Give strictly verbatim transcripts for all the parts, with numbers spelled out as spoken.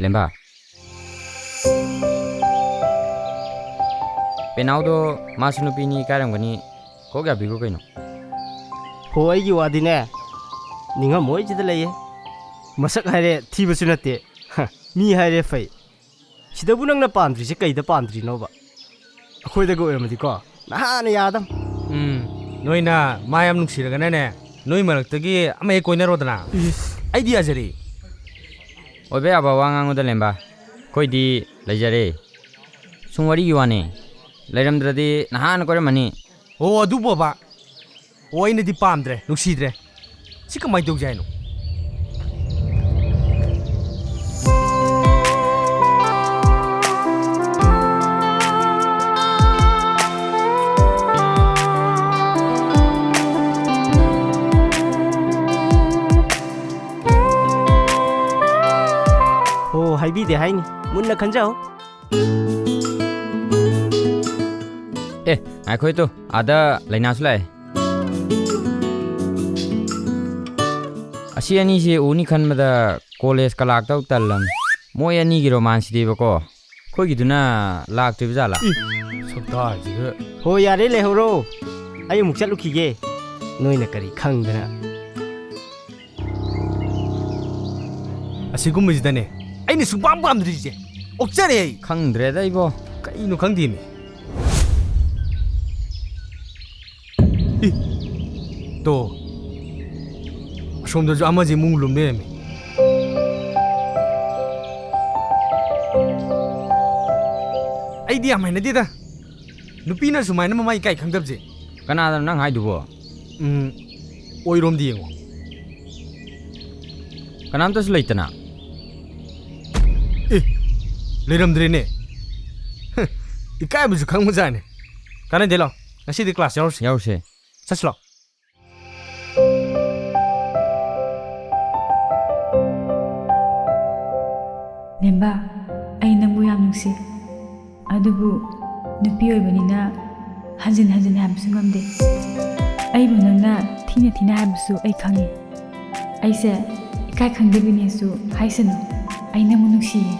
ꯂꯦꯝꯕ, ꯄꯦꯅꯥꯎꯗꯣ ꯃꯥꯁꯨ ꯅꯨꯄꯤꯅꯤ ꯀꯥꯏꯔꯝꯒꯅꯤ, ꯀꯣꯛ ꯌꯥꯕꯤꯈꯣ ꯀꯩꯅꯣ꯫ ꯍꯣ, ꯑꯩꯒꯤ ꯋꯥꯗꯤꯅꯦ, ꯅꯤꯡꯉꯝꯃꯣꯏꯁꯤꯗ ꯂꯩꯌꯦ꯫ ꯃꯁꯛ ꯍꯥꯏꯔꯦ ꯊꯤꯕꯁꯨ ꯅꯠꯇꯦ, ꯍ, ꯃꯤ ꯍꯥꯏꯔꯦ ꯐꯩ꯫ ꯁꯤꯗꯕꯨ ꯅꯪꯅ ꯄꯥꯝꯗ꯭ꯔꯤꯁꯦ ꯀꯩꯗ ꯄꯥꯝꯗ꯭ꯔꯤꯅꯣꯕ? ꯑꯩꯈꯣꯏꯗꯒ ꯑꯣꯏꯔꯝꯃꯗꯤꯀꯣ, ꯅꯍꯥꯟꯅ ꯌꯥꯗꯝ꯫ ꯎꯝ, ꯅꯣꯏꯅ ꯃꯥ ꯌꯥꯝ ꯅꯨꯡꯁꯤꯔꯒꯅꯅꯦ, ꯅꯣꯏ ꯃꯔꯛꯇꯒꯤ ꯑꯃ ꯍꯦꯛ ꯀꯣꯏꯅꯔꯣꯗꯅ꯫ ꯏꯁ꯫ ꯑꯩꯗꯤ ꯌꯥꯖꯔꯦ꯫ ꯑꯣꯏꯕ ꯌꯥꯕ ꯋꯥ ꯉꯥꯡꯉꯨꯗ, ꯂꯦꯝꯕ꯫ ꯑꯩꯈꯣꯏꯗꯤ ꯂꯩꯖꯔꯦ꯫ ꯁꯨꯝ ꯋꯥꯔꯤꯒꯤ ꯋꯥꯅꯤ꯫ ꯂꯩꯔꯝꯗ꯭ꯔꯗꯤ ꯅꯍꯥꯟꯅ ꯀꯣꯏꯔꯝꯃꯅꯤ꯫ ꯑꯣ, ꯑꯗꯨꯕꯣꯕ꯫ ꯑꯣ, ꯑꯩꯅꯗꯤ ꯄꯥꯝꯗ꯭ꯔꯦ, ꯅꯨꯡꯁꯤꯗ꯭ꯔꯦ꯫ ꯁꯤ ꯀꯃꯥꯏꯅ ꯇꯧꯁꯦ ꯍꯥꯏꯅꯣ? ꯑꯣ, ꯍꯥꯏꯕꯤꯗꯦ ꯍꯥꯏꯅꯤ꯫ ꯃꯨꯟꯅ ꯈꯟꯖꯧ꯫ ꯑꯦ, ꯉꯥꯏꯈꯣ ꯇꯨ, ꯑꯥꯗ ꯂꯩꯅꯥꯁꯨ ꯂꯥꯛꯑꯦ꯫ ꯑꯁꯤ ꯑꯅꯤꯁꯦ ꯎꯅꯤ ꯈꯟꯕꯗ ꯀꯣꯂꯦꯖꯀ ꯂꯥꯛꯇꯧ ꯇꯜꯂꯝ꯫ ꯃꯣꯏ ꯑꯅꯤꯒꯤ ꯔꯣꯃꯥꯟꯁꯤꯗꯤꯕꯀꯣ, ꯑꯩꯈꯣꯏꯒꯤꯗꯨꯅ ꯂꯥꯛꯇ꯭ꯔꯤꯕ ꯖꯥꯠꯂꯥ? ꯏ, ꯁꯛꯇꯥꯁꯤꯒ꯫ ꯍꯣ, ꯌꯥꯔꯦ, ꯂꯩꯍꯧꯔꯣ꯫ ꯑꯩ ꯑꯃꯨꯛ ꯆꯠꯂꯨꯈꯤꯒꯦ꯫ ꯅꯣꯏꯅ ꯀꯔꯤ ꯈꯪꯗꯅ꯫ ꯑꯁꯤꯒꯨꯝꯕꯁꯤꯗꯅꯦ ꯑꯩꯅ ꯁꯨꯡꯄꯥꯝ ꯄꯥꯝꯗ꯭ꯔꯤꯁꯦ꯫ ꯑꯣꯛꯆꯔꯦ ꯑꯩ꯫ ꯈꯪꯗ꯭ꯔꯦꯗ ꯏꯕꯣ꯫ ꯀꯩꯅꯣ ꯈꯪꯗꯦꯃꯤ꯫ ꯏ, ꯇꯣ꯫ ꯑꯁꯣꯝꯗꯁꯨ ꯑꯃꯁꯦ ꯃꯨꯡ ꯂꯨꯝ ꯂꯩꯔꯝꯃꯤ꯫ ꯑꯩꯗꯤ ꯌꯥꯝ ꯍꯩꯅꯗꯦꯗ꯫ ꯅꯨꯄꯤꯅ ꯁꯨꯃꯥꯏꯅ ꯃꯃꯥ ꯏꯀꯥꯏ ꯈꯪꯗꯕꯁꯦ꯫ ꯀꯅꯥꯗꯅꯣ ꯅꯪ ꯍꯥꯏꯗꯨꯕꯣ? ꯎꯝ, ꯑꯣꯏꯔꯣꯝꯗ ꯌꯦꯡꯉꯣ꯫ ꯀꯅꯥꯝꯇꯁꯨ ꯂꯩꯇꯅ? ꯑꯦ, ꯂꯩꯔꯝꯗ꯭ꯔꯦꯅꯦ꯫ ꯍ, ꯏꯀꯥꯏꯕꯁꯨ ꯈꯪꯕꯖꯥꯠꯅꯤ꯫ ꯀꯥꯟꯅꯗꯦ, ꯂꯥꯎ꯫ ꯉꯁꯤꯗꯤ ꯀ꯭ꯂꯥꯁ ꯌꯥꯎꯔꯁꯤ꯫ ꯌꯥꯎꯔꯁꯦ꯫ ꯆꯠꯁꯤ ꯂꯥꯎ꯫ ꯂꯦꯝꯕ, ꯑꯩ ꯅꯪꯕꯨ ꯌꯥꯝ ꯅꯨꯡꯁꯤ꯫ ꯑꯗꯨꯕꯨ ꯅꯨꯄꯤ ꯑꯣꯏꯕꯅꯤꯅ ꯍꯟꯖꯤꯟ ꯍꯟꯖꯤꯟ ꯍꯥꯏꯕꯁꯨ ꯉꯝꯗꯦ꯫ ꯑꯩꯕꯨ ꯅꯪꯅ ꯊꯤꯅ ꯊꯤꯅ ꯍꯥꯏꯕꯁꯨ ꯑꯩ ꯈꯪꯉꯤ꯫ ꯑꯩꯁꯦ ꯏꯀꯥꯏ ꯈꯪꯗꯕꯤꯅꯦꯁꯨ ꯍꯥꯏꯁꯅꯨ꯫ ꯑꯩ ꯅꯪꯕꯨ ꯅꯨꯡꯁꯤꯌꯦ꯫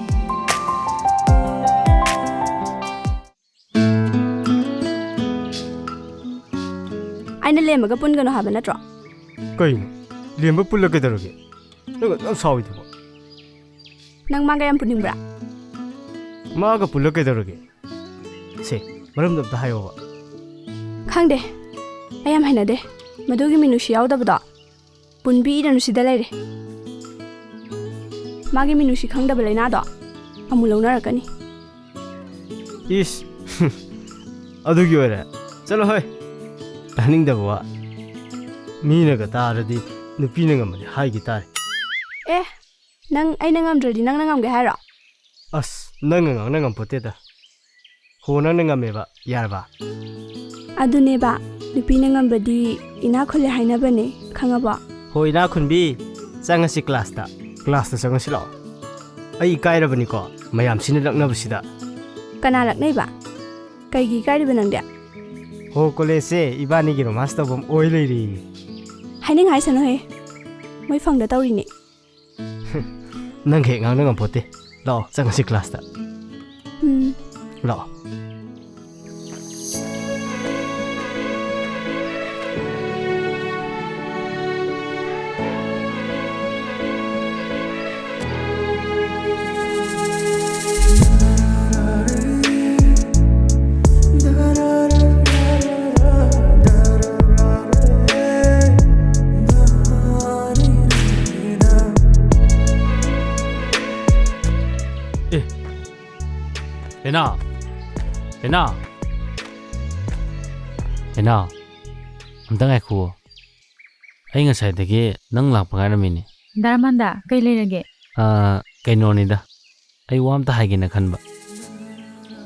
ꯑꯩꯅ ꯂꯦꯝꯕꯒ ꯄꯨꯟꯒꯅꯨ ꯍꯥꯏꯕ ꯅꯠꯇ꯭ꯔꯣ? ꯀꯩꯅꯣ? ꯂꯦꯝꯕ ꯄꯨꯜꯂ ꯀꯩꯗꯧꯔꯒꯦ? ꯅꯪ ꯑꯗꯨꯛ ꯌꯥꯝ ꯁꯥꯎꯔꯤꯗꯨꯕꯣ? ꯅꯪ ꯃꯥꯒ ꯌꯥꯝ ꯄꯨꯅꯤꯡꯕ꯭ꯔꯥ? ꯃꯥꯒ ꯄꯨꯜꯂ ꯀꯩꯗꯧꯔꯒꯦ? ꯁꯦ, ꯃꯔꯝꯗꯣ ꯑꯝꯇ ꯍꯥꯏꯌꯣꯕ꯫ ꯈꯪꯗꯦ꯫ ꯑꯩ ꯌꯥꯝ ꯍꯩꯅꯗꯦ꯫ ꯃꯗꯨꯒꯤ ꯃꯤꯅꯨꯡꯁꯤ ꯌꯥꯎꯗꯕꯗꯣ ꯄꯨꯟꯕꯤꯗꯅꯨ ꯁꯤꯗ ꯂꯩꯔꯦ꯫ ꯃꯥꯒꯤ ꯃꯤꯅꯨꯡꯁꯤ ꯈꯪꯗꯕ ꯂꯩꯅꯥꯗꯣ ꯑꯃꯨꯛ ꯂꯧꯅꯔꯛꯀꯅꯤ꯫ ꯏꯁ! ꯑꯗꯨꯒꯤ ꯑꯣꯏꯔꯦ? ꯆꯠꯂꯣ ꯍꯣꯏ꯫ ꯇꯥꯅꯤꯡꯗꯕ ꯋꯥ꯫ ꯃꯤꯅꯒ ꯇꯥꯔꯗꯤ ꯅꯨꯄꯤꯅ ꯉꯝꯕꯅꯤ ꯍꯥꯏꯒꯤ ꯇꯥꯔꯦ꯫ ꯑꯦ, ꯅꯪ ꯑꯩꯅ ꯉꯝꯗ꯭ꯔꯗꯤ ꯅꯪꯅ ꯉꯝꯒꯦ ꯍꯥꯏꯔꯣ? ꯑꯁ, ꯅꯪꯅ ꯉꯥꯡꯅ ꯉꯝꯄꯣꯠꯇꯦꯗ꯫ ꯍꯣ, ꯅꯪꯅ ꯉꯝꯃꯦꯕ, ꯌꯥꯔꯕ? ꯑꯗꯨꯅꯦꯕ, ꯅꯨꯄꯤꯅ ꯉꯝꯕꯗꯤ ꯏꯅꯥꯛ ꯈꯨꯜꯂꯦ ꯍꯥꯏꯅꯕꯅꯦ, ꯈꯪꯉꯕꯣ? ꯍꯣ, ꯏꯅꯥꯛ ꯈꯨꯟꯕꯤ, ꯆꯪꯉꯁꯤ ꯀ꯭ꯂꯥꯁꯇ꯫ ꯀ꯭ꯂꯥꯁꯇ ꯆꯪꯉꯁꯤ ꯂꯥꯛꯑꯣ꯫ ꯑꯩ ꯏꯀꯥꯏꯔꯕꯅꯤꯀꯣ, ꯃꯌꯥꯝꯁꯤꯅ ꯂꯛꯅꯕꯁꯤꯗ꯫ ꯀꯅꯥ ꯂꯛꯅꯩꯕ? ꯀꯩꯒꯤ ꯏꯀꯥꯏꯔꯤꯕ ꯅꯪꯗꯤ? ꯍꯣ, ꯀꯣꯂꯦꯖꯁꯦ ꯏꯕꯥꯅꯤꯒꯤ ꯔꯣꯃꯥꯟꯁ ꯇꯧꯐꯝ ꯑꯣꯏ ꯂꯩꯔꯦ꯫ ꯍꯥꯏꯅꯤꯡ ꯍꯥꯏꯁꯅꯨꯍꯦ, ꯃꯣꯏ ꯐꯪꯗ ꯇꯧꯔꯤꯅꯦ꯫ ꯅꯪ ꯍꯦꯛ ꯉꯥꯡꯅ ꯉꯝꯄꯣꯠꯇꯦ꯫ ꯂꯥꯛꯑꯣ, ꯆꯪꯉꯁꯤ ꯀ꯭ꯂꯥꯁꯇ꯫ ꯎꯝ꯫ ꯂꯥꯛꯑꯣ꯫ ꯑꯦ, ꯄꯦꯅꯥ! ꯄꯦꯅꯥ! ꯄꯦꯅꯥ! ꯑꯝꯇ ꯉꯥꯏꯈꯨꯑꯣ꯫ ꯑꯩ ꯉꯁꯥꯏꯗꯒꯤ ꯅꯪ ꯂꯥꯛꯄ ꯉꯥꯏꯔꯝꯃꯤꯅꯦ꯫ ꯗꯥ ꯔꯃꯥꯟꯗ, ꯀꯩ ꯂꯩꯔꯒꯦ? ꯑꯥ, ꯀꯩꯅꯣꯅꯤꯗ꯫ ꯑꯩ ꯋꯥ ꯑꯝꯇ ꯍꯥꯏꯒꯦꯅ ꯈꯟꯕ꯫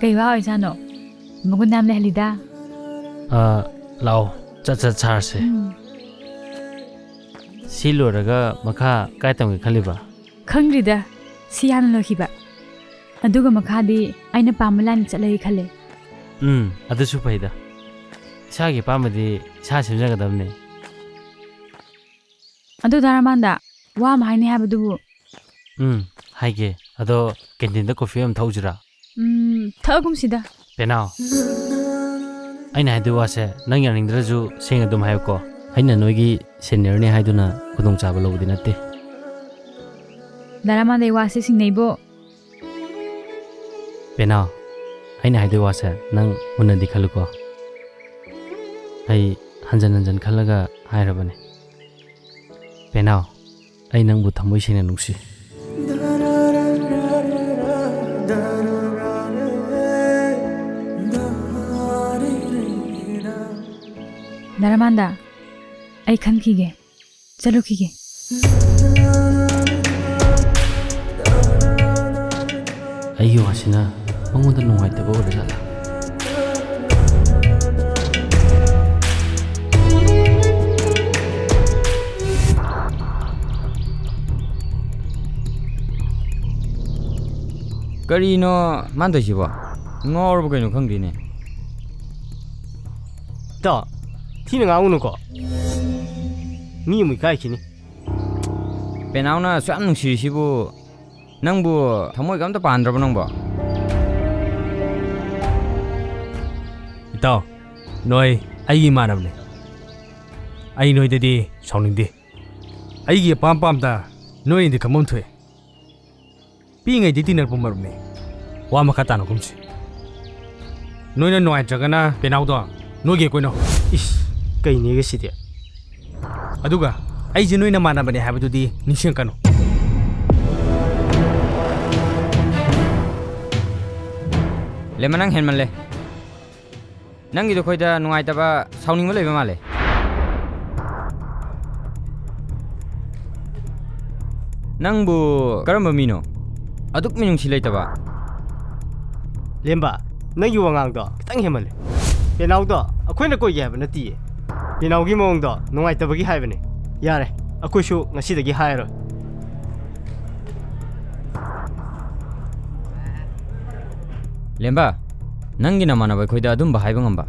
ꯀꯩ ꯋꯥ ꯑꯣꯏꯖꯥꯠꯅꯣ? ꯃꯒꯨꯟ ꯌꯥꯝ ꯂꯩꯍꯜꯂꯤꯗ꯫ ꯑꯥ, ꯂꯥꯛꯑꯣ, ꯆꯠ ꯆꯠ ꯁꯥꯔꯁꯦ꯫ ꯎꯝ꯫ ꯁꯤ ꯂꯣꯏꯔꯒ ꯃꯈꯥ ꯀꯥꯏ ꯇꯝꯒꯦ ꯈꯜꯂꯤꯕ? ꯈꯪꯗ꯭ꯔꯤꯗ, ꯁꯤ ꯍꯥꯟꯅ ꯂꯣꯏꯈꯤꯕ꯫ ꯑꯗꯨꯒ ꯃꯈꯥꯗꯤ ꯑꯩꯅ ꯄꯥꯝꯕ ꯂꯥꯏꯟꯗ ꯆꯠꯂꯒꯦ ꯈꯜꯂꯦ꯫ ꯎꯝ, ꯑꯗꯨꯁꯨ ꯐꯩꯗ꯫ ꯏꯁꯥꯒꯤ ꯑꯄꯥꯝꯕꯗꯤ ꯏꯁꯥ ꯁꯦꯝꯖꯒꯗꯕꯅꯦ꯫ ꯑꯗꯨ ꯗꯥ ꯔꯃꯥꯟꯗ, ꯋꯥ ꯑꯃ ꯍꯥꯏꯅꯤ ꯍꯥꯏꯕꯗꯨꯕꯨ꯫ ꯎꯝ, ꯍꯥꯏꯒꯦ꯫ ꯑꯗꯣ ꯀꯦꯟꯇꯤꯟꯗ ꯀꯣꯐꯤ ꯑꯃ ꯊꯛꯎꯁꯤꯔꯥ? ꯎꯝ, ꯊꯛꯑꯒꯨꯝꯁꯤꯗ꯫ ꯄꯦꯅꯥꯎ, ꯑꯩꯅ ꯍꯥꯏꯗꯣꯏ ꯋꯥꯁꯦ ꯅꯪ ꯌꯥꯅꯤꯡꯗ꯭ꯔꯁꯨ ꯁꯦꯡꯅ ꯑꯗꯨꯝ ꯍꯥꯏꯌꯨꯀꯣ꯫ ꯑꯩꯅ ꯅꯣꯏꯒꯤ ꯁꯦꯅꯤꯌꯔꯅꯤ ꯍꯥꯏꯗꯨꯅ ꯈꯨꯗꯣꯡꯆꯥꯕ ꯂꯧꯕꯗꯤ ꯅꯠꯇꯦ꯫ ꯗꯥꯔꯥꯃꯥꯟꯗ, ꯑꯩ ꯋꯥꯁꯦ ꯁꯤꯡꯅꯩꯕꯣ꯫ ꯄꯦꯅꯥꯎ, ꯑꯩꯅ ꯍꯥꯏꯗꯣꯏ ꯋꯥꯁꯦ ꯅꯪ ꯃꯨꯟꯅꯗꯤ ꯈꯜꯂꯨꯀꯣ꯫ ꯑꯩ ꯍꯟꯖꯟ ꯍꯟꯖꯟ ꯈꯜꯂꯒ ꯍꯥꯏꯔꯕꯅꯦ꯫ ꯄꯦꯅꯥꯎ, ꯑꯩ ꯅꯪꯕꯨ ꯊꯃꯣꯏ ꯁꯦꯡꯅ ꯅꯨꯡꯁꯤ꯫ ꯗꯥꯔꯥꯃꯥꯟꯗ, ꯑꯩ ꯈꯟꯈꯤꯒꯦ꯫ ꯆꯠꯂꯨꯈꯤꯒꯦ꯫ ꯑꯩꯒꯤ ꯋꯥꯁꯤꯅ ꯃꯉꯣꯟꯗ ꯅꯨꯡꯉꯥꯏꯇꯕ ꯑꯣꯏꯔꯖꯥꯠꯂꯥ? ꯀꯔꯤꯅꯣ ꯃꯥꯅ ꯇꯧꯏꯁꯤꯕꯣ? ꯉꯥꯎꯔꯕ ꯀꯩꯅꯣ ꯈꯪꯗꯦꯅꯦ꯫ ꯏꯇꯥꯎ, ꯊꯤꯅ ꯉꯥꯡꯉꯨꯅꯨꯀꯣ꯫ ꯃꯤ ꯑꯃꯨꯛ ꯏꯀꯥꯏꯈꯤꯅꯤ꯫ ꯄꯦꯅꯥꯎꯅ ꯑꯁꯨꯛ ꯌꯥꯝ ꯅꯨꯡꯁꯤꯔꯤꯁꯤꯕꯨ ꯅꯪꯕꯨ ꯊꯃꯣꯏꯒ ꯑꯝꯇ ꯄꯥꯟꯗ꯭ꯔꯕꯣ ꯅꯪꯕꯣ? ꯏꯇꯥꯎ, ꯅꯣꯏ ꯑꯩꯒꯤ ꯏꯃꯥꯟꯅꯕꯅꯤ꯫ ꯑꯩ ꯅꯣꯏꯗꯗꯤ ꯁꯥꯎꯅꯤꯡꯗꯦ꯫ ꯑꯩꯒꯤ ꯑꯄꯥꯝ ꯄꯥꯝꯗ ꯅꯣꯏꯅꯗꯤ ꯈꯪꯐꯝ ꯊꯣꯛꯑꯦ꯫ ꯄꯤꯛꯏꯉꯩꯗꯤ ꯇꯤꯟꯅꯔꯛꯄ ꯃꯔꯨꯞꯅꯤ꯫ ꯋꯥ ꯃꯈꯥ ꯇꯥꯅ ꯀꯨꯝꯁꯤ꯫ ꯅꯣꯏꯅ ꯅꯨꯡꯉꯥꯏꯇ꯭ꯔꯒꯅ ꯄꯦꯅꯥꯎꯗꯣ ꯅꯣꯏꯒꯤ ꯀꯣꯏꯅꯧ꯫ ꯏꯁ, ꯀꯩꯅꯦꯒ ꯁꯤꯗꯤ? ꯑꯗꯨꯒ ꯑꯩꯁꯦ ꯅꯣꯏ ꯅꯃꯥꯟꯅꯕꯅꯦ ꯍꯥꯏꯕꯗꯨꯗꯤ ꯅꯤꯡꯁꯤꯡꯉꯛꯀꯅꯨ꯫ ꯂꯦꯃ, ꯅꯪ ꯍꯦꯟꯃꯜꯂꯦ꯫ ꯅꯪꯒꯤꯗꯣ ꯑꯩꯈꯣꯏꯗ ꯅꯨꯡꯉꯥꯏꯇꯕ, ꯁꯥꯎꯅꯤꯡꯕ ꯂꯩꯕ ꯃꯥꯜꯂꯦ꯫ ꯅꯪꯕꯨ ꯀꯔꯝꯕ ꯃꯤꯅꯣ? ꯑꯗꯨꯛ ꯃꯤꯅꯨꯡꯁꯤ ꯂꯩꯇꯕ꯫ ꯂꯦꯝꯕ, ꯅꯪꯒꯤ ꯋꯥꯉꯥꯡꯗꯣ ꯈꯤꯇꯪ ꯍꯦꯟꯃꯜꯂꯦ꯫ ꯄꯦꯅꯥꯎꯗꯣ ꯑꯩꯈꯣꯏꯅ ꯀꯣꯏꯒꯦ ꯍꯥꯏꯕ ꯅꯠꯇꯤꯌꯦ꯫ ꯄꯦꯅꯥꯎꯒꯤ ꯃꯑꯣꯡꯗꯣ ꯅꯨꯡꯉꯥꯏꯇꯕꯒꯤ ꯍꯥꯏꯕꯅꯦ꯫ ꯌꯥꯔꯦ, ꯑꯩꯈꯣꯏꯁꯨ ꯉꯁꯤꯗꯒꯤ ꯍꯥꯏꯔꯔꯣꯏ꯫ ꯂꯦꯝꯕ, ꯅꯪꯒꯤ ꯅꯃꯥꯟꯅꯕ ꯑꯩꯈꯣꯏꯗ ꯑꯗꯨꯝꯕ ꯍꯥꯏꯕ ꯉꯝꯕ?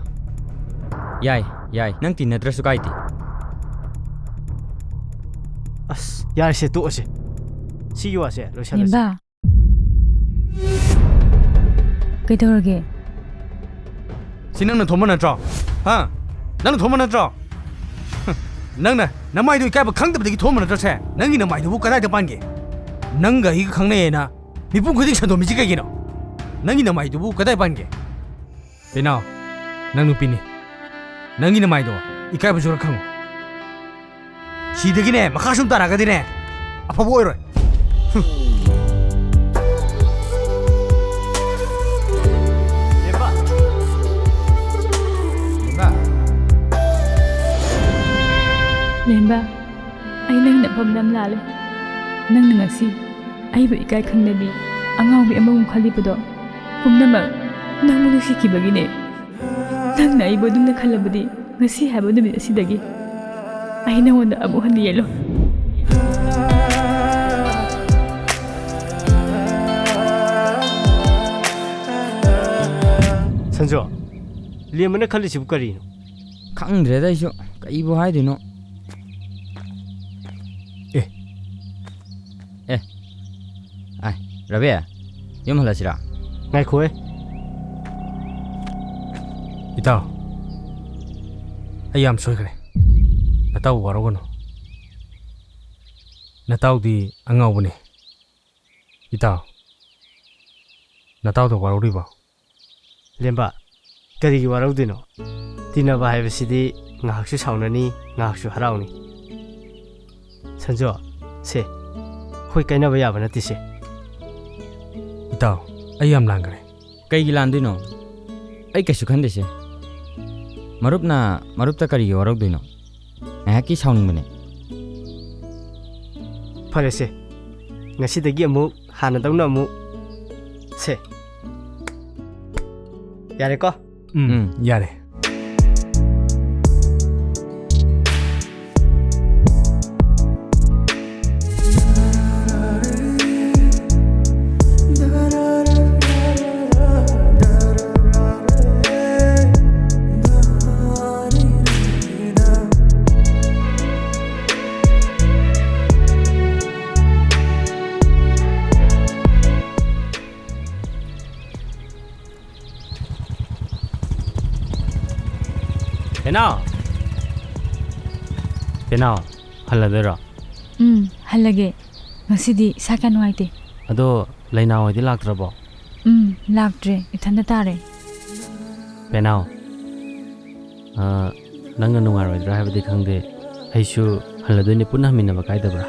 ꯌꯥꯏ, ꯌꯥꯏ, ꯅꯪ ꯇꯤꯟꯅꯗ꯭ꯔꯁꯨ ꯀꯥꯏꯗꯦ꯫ ꯑꯁ, ꯌꯥꯔꯦꯁꯦ, ꯇꯣꯛꯑꯁꯦ꯫ ꯁꯤꯒꯤ ꯋꯥꯁꯦ ꯂꯣꯏꯁꯜꯂꯁꯤ꯫ ꯅꯦꯝꯕ꯫ ꯀꯩꯗꯧꯔꯒꯦ? ꯁꯤ ꯅꯪꯅ ꯊꯣꯝꯕ ꯅꯠꯇ꯭ꯔꯣ? ꯍꯥ? ꯅꯪꯅ ꯊꯣꯝꯕ ꯅꯠꯇ꯭ꯔꯣ? ꯍꯨꯝ, ꯅꯪꯅ ꯅꯃꯥꯏꯗꯣ ꯏꯀꯥꯏꯕ ꯈꯪꯗꯕꯗꯒꯤ ꯊꯣꯝꯕ ꯅꯠꯇ꯭ꯔꯣ ꯁꯦ? ꯅꯪꯒꯤ ꯅꯃꯥꯏꯗꯨꯕꯨ ꯀꯗꯥꯏꯗ ꯄꯥꯟꯒꯦ? ꯅꯪꯒ ꯑꯩꯒ ꯈꯪꯅꯩꯌꯦꯅ ꯃꯤꯄꯨꯝ ꯈꯨꯗꯤꯡ ꯁꯟꯗꯣꯛꯃꯤꯁꯤ ꯀꯩꯒꯤꯅꯣ? ꯅꯪꯒꯤ ꯅꯃꯥꯏꯗꯨꯕꯨ ꯀꯗꯥꯏ ꯄꯥꯟꯒꯦ? ꯄꯦꯅꯥꯎ, ꯅꯪ ꯅꯨꯄꯤꯅꯤ꯫ ꯅꯪꯒꯤ ꯅꯃꯥꯏꯗꯣ ꯏꯀꯥꯏꯕ ꯆꯨꯔ ꯈꯪꯉꯨ꯫ ꯁꯤꯗꯒꯤꯅꯦ ꯃꯈꯥ ꯁꯨꯝ ꯇꯥꯔꯛꯑꯒꯗꯤꯅꯦ ꯑꯐꯕ ꯑꯣꯏꯔꯣꯏ꯫ ꯍꯨꯝ꯫ ꯂꯦꯝꯕ꯫ ꯂꯦꯝꯕ꯫ ꯂꯦꯝꯕ, ꯑꯩ ꯅꯪꯒꯤ ꯅꯐꯝꯗ ꯌꯥꯝ ꯂꯥꯜꯂꯦ꯫ ꯅꯪꯅ ꯉꯁꯤ ꯑꯩꯕꯨ ꯏꯀꯥꯏ ꯈꯪꯗꯕꯤ ꯑꯉꯥꯎꯕꯤ ꯑꯃꯒꯨꯝ ꯈꯜꯂꯤꯕꯗꯣ ꯄꯨꯝꯅꯃꯛ ꯅꯪꯕꯨ ꯅꯨꯡꯁꯤꯈꯤꯕꯒꯤꯅꯦ꯫ ꯅꯪꯅ ꯑꯩꯕꯨ ꯑꯗꯨꯝꯅ ꯈꯜꯂꯕꯗꯤ ꯉꯁꯤ ꯍꯥꯏꯕ ꯅꯨꯃꯤꯠ ꯑꯁꯤꯗꯒꯤ ꯑꯩ ꯅꯉꯣꯟꯗ ꯑꯃꯨꯛ ꯍꯟꯅ ꯌꯦꯠꯂꯣꯏ꯫ ꯁꯟꯖꯣ, ꯂꯦꯝꯕꯅ ꯈꯜꯂꯤꯁꯤꯕꯨ ꯀꯔꯤꯅꯣ? ꯈꯪꯗ꯭ꯔꯦꯗ ꯑꯩꯁꯨ ꯀꯩꯕꯨ ꯍꯥꯏꯗꯣꯏꯅꯣ꯫ ꯑꯦ꯫ ꯑꯦ꯫ ꯑꯥꯏ, ꯔꯕꯤ, ꯌꯨꯝ ꯍꯜꯂꯁꯤꯔꯥ? ꯉꯥꯏꯈꯣꯍꯦ꯫ ꯏꯇꯥꯎ, ꯑꯩ ꯌꯥꯝ ꯁꯣꯏꯈ꯭ꯔꯦ꯫ ꯅꯇꯥꯎ ꯋꯥꯔꯧꯒꯅꯨ꯫ ꯅꯇꯥꯎꯗꯤ ꯑꯉꯥꯎꯕꯅꯤ꯫ ꯏꯇꯥꯎ, ꯅꯇꯥꯎꯗ ꯋꯥꯔꯧꯔꯤꯕꯣ? ꯂꯦꯝꯕ, ꯀꯔꯤꯒꯤ ꯋꯥꯔꯧꯗꯣꯏꯅꯣ? ꯇꯤꯟꯅꯕ ꯍꯥꯏꯕꯁꯤꯗꯤ ꯉꯥꯏꯍꯥꯛꯁꯨ ꯁꯥꯎꯅꯅꯤ, ꯉꯥꯏꯍꯥꯛꯁꯨ ꯍꯔꯥꯎꯅꯤ꯫ ꯁꯟꯖꯣ, ꯁꯦ, ꯑꯩꯈꯣꯏ ꯀꯥꯏꯅꯕ ꯌꯥꯕ ꯅꯠꯇꯦ ꯁꯦ꯫ ꯏꯇꯥꯎ, ꯑꯩ ꯌꯥꯝ ꯂꯥꯟꯈ꯭ꯔꯦ꯫ ꯀꯩꯒꯤ ꯂꯥꯟꯗꯣꯏꯅꯣ? ꯑꯩ ꯀꯩꯁꯨ ꯈꯟꯗꯦꯁꯦ꯫ ꯃꯔꯨꯞꯅ ꯃꯔꯨꯞꯇ ꯀꯔꯤꯒꯤ ꯋꯥꯔꯧꯗꯣꯏꯅꯣ? ꯉꯥꯏꯍꯥꯛꯀꯤ ꯁꯥꯎꯅꯤꯡꯕꯅꯦ꯫ ꯐꯔꯦꯁꯦ, ꯉꯁꯤꯗꯒꯤ ꯑꯃꯨꯛ ꯍꯥꯟꯅꯗꯧꯅ ꯑꯃꯨꯛ ꯁꯦ꯫ ꯌꯥꯔꯦꯀꯣ? ꯎꯝ, ꯎꯝ꯫ ꯌꯥꯔꯦ꯫ ꯄꯦꯅꯥꯎ! ꯄꯦꯅꯥꯎ, ꯍꯜꯂꯗꯣꯏꯔꯣ? ꯎꯝ, ꯍꯜꯂꯒꯦ꯫ ꯉꯁꯤꯗꯤ ꯏꯁꯥ ꯀꯌꯥ ꯅꯨꯡꯉꯥꯏꯇꯦ꯫ ꯑꯗꯣ ꯂꯩꯅꯥ ꯍꯣꯏꯗꯤ ꯂꯥꯛꯇ꯭ꯔꯕꯣ? ꯎꯝ, ꯂꯥꯛꯇ꯭ꯔꯦ꯫ ꯏꯊꯟꯗ ꯇꯥꯔꯦ꯫ ꯄꯦꯅꯥꯎ, ꯑ, ꯅꯪꯅ ꯅꯨꯡꯉꯥꯏꯔꯣꯏꯗ꯭ꯔꯥ ꯍꯥꯏꯕꯗꯤ ꯈꯪꯗꯦ꯫ ꯑꯩꯁꯨ ꯍꯜꯂꯗꯣꯏꯅꯦ, ꯄꯨꯟꯅ ꯍꯟꯃꯤꯟꯅꯕ ꯀꯥꯏꯗꯕ꯭ꯔꯥ?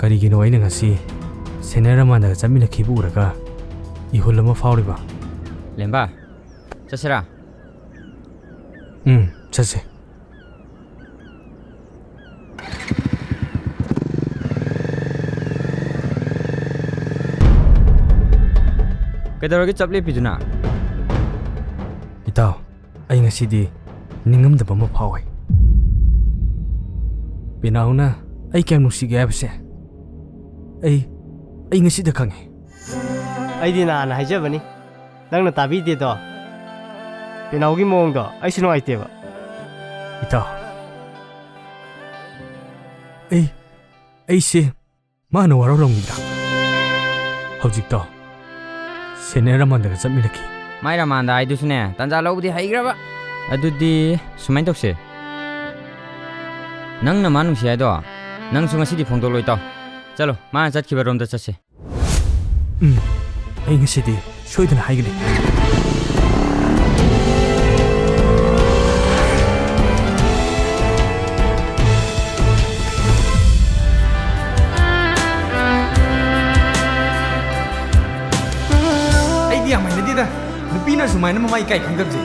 ꯀꯔꯤꯒꯤꯅꯣ ꯑꯩꯅ ꯉꯁꯤ ꯁꯦꯅꯤꯌꯔ ꯑꯃꯥꯟꯗꯒ ꯆꯠꯃꯤꯟꯅꯈꯤꯕ ꯎꯔꯒ ꯏꯍꯨꯜ ꯑꯃ ꯐꯥꯎꯔꯤꯕ? ꯂꯦꯝꯕ, ꯆꯠꯁꯤꯔꯥ? ꯎꯝ, ꯆꯠꯁꯦ꯫ ꯀꯩꯗꯧꯔꯒꯦ ꯆꯞ ꯂꯦꯞꯄꯤꯗꯨꯅ? ꯏꯇꯥꯎ, ꯑꯩ ꯉꯁꯤꯗꯤ ꯅꯤꯡꯉꯝꯗꯕ ꯑꯃ ꯐꯥꯎꯋꯦ꯫ ꯄꯦꯅꯥꯎꯅ ꯑꯩ ꯀꯌꯥꯝ ꯅꯨꯡꯁꯤꯒꯦ ꯍꯥꯏꯕꯁꯦ ꯑꯩ, ꯑꯩ ꯉꯁꯤꯗ ꯈꯪꯉꯦ꯫ ꯑꯩꯗꯤ ꯅꯍꯥꯟꯅ ꯍꯥꯏꯖꯕꯅꯤ, ꯅꯪꯅ ꯇꯥꯕꯤꯗꯦꯗꯣ꯫ ꯄꯦꯅꯥꯎꯒꯤ ꯃꯑꯣꯡꯗꯣ ꯑꯩꯁꯨ ꯅꯨꯡꯉꯥꯏꯇꯦꯕ꯫ ꯏꯇꯥꯎ, ꯑꯩ, ꯑꯩꯁꯦ ꯃꯥꯅ ꯋꯥꯔꯧꯔꯝꯈꯤꯗ꯭ꯔꯥ? ꯍꯧꯖꯤꯛꯇꯣ ꯁꯦꯅꯤꯌꯔ ꯑꯃꯥꯟꯗꯒ ꯆꯠꯃꯤꯟꯅꯈꯤ꯫ ꯃꯥꯏ ꯔꯃꯥꯟꯗ ꯍꯥꯏꯗꯨꯁꯨꯅꯦ, ꯇꯥꯟꯖꯥ ꯂꯧꯕꯗꯤ ꯍꯩꯈ꯭ꯔꯕ꯫ ꯑꯗꯨꯗꯤ ꯁꯨꯃꯥꯏꯅ ꯇꯧꯁꯦ, ꯅꯪꯅ ꯃꯥ ꯅꯨꯡꯁꯤ ꯍꯥꯏꯗꯣ ꯅꯪꯁꯨ ꯉꯁꯤꯗꯤ ꯐꯣꯡꯗꯣꯛꯂꯣꯏ ꯇꯥꯎ꯫ ꯆꯠꯂꯣ, ꯃꯥꯅ ꯆꯠꯈꯤꯕ ꯔꯣꯝꯗ ꯆꯠꯁꯦ꯫ ꯎꯝ, ꯑꯩ ꯉꯁꯤꯗꯤ ꯁꯣꯏꯗꯅ ꯍꯥꯏꯒꯅꯤ꯫ ꯑꯩꯗꯤ ꯌꯥꯝ ꯍꯩꯅꯗꯦꯗ, ꯅꯨꯄꯤꯅ ꯁꯨꯃꯥꯏꯅ ꯃꯃꯥꯏ ꯏꯀꯥꯏ ꯈꯪꯗꯕꯁꯦ꯫